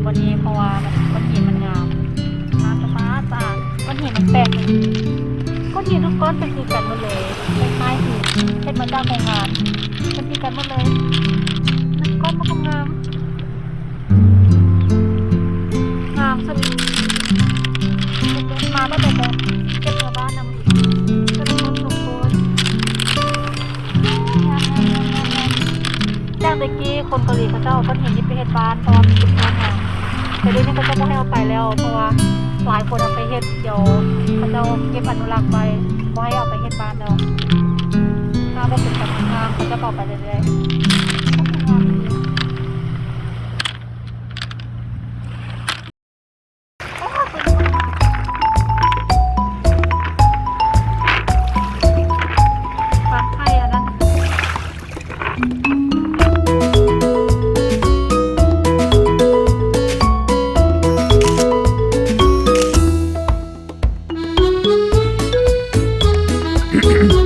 ວັນນີ້ ເພາະວ່າມັນ ກ້ອນຫີນມັນງາມ ງາມສະອາດ ສະອາດ ກ້ອນຫີນມັນແປກ ກ້ອນຫີນທຸກກ້ອນເປັນຄືກັນໝົດເລີຍ ຄ້າຍໆຄືເຮັດມາຈາກໂຮງງານ ເປັນຄືກັນໝົດເລີຍ ມັນກ້ອນມັນກໍງາມ ງາມສຸດ ມາເມື່ອໃດກໍເກັບເມືອບ້ານນຳ ເປັນຕົ້ນສົມໂພດ ງາມໆໆໆ ຈາກແຕ່ກີ້ຄົນເກົາຫຼີເຂົາເຈົ້າເອົາກ້ອນຫີນນີ້ໄປເຮັດບ້ານ ເພາະວ່າມັນເປັນກ້ອນງາມ ແຕ່ດຽວນີ້ເຂົາເຈົ້າບໍ່ໃຫ້ເອົາໄປແລ້ວ ເພາະວ່າຫຼາຍຄົນເອົາໄປເຮັດ ດຽວເຂົາເຈົ້າເກັບອະນຸລັກໄວ້ ບໍ່ໃຫ້ເອົາໄປເຮັດບ້ານແລ້ວ ຖ້າບໍ່ເປັນການທຳງານ ເຂົາເຈົ້າກໍເອົາໄປເລື້ອຍໆ ຟາກໄຂ່ອັນນັ້ນ.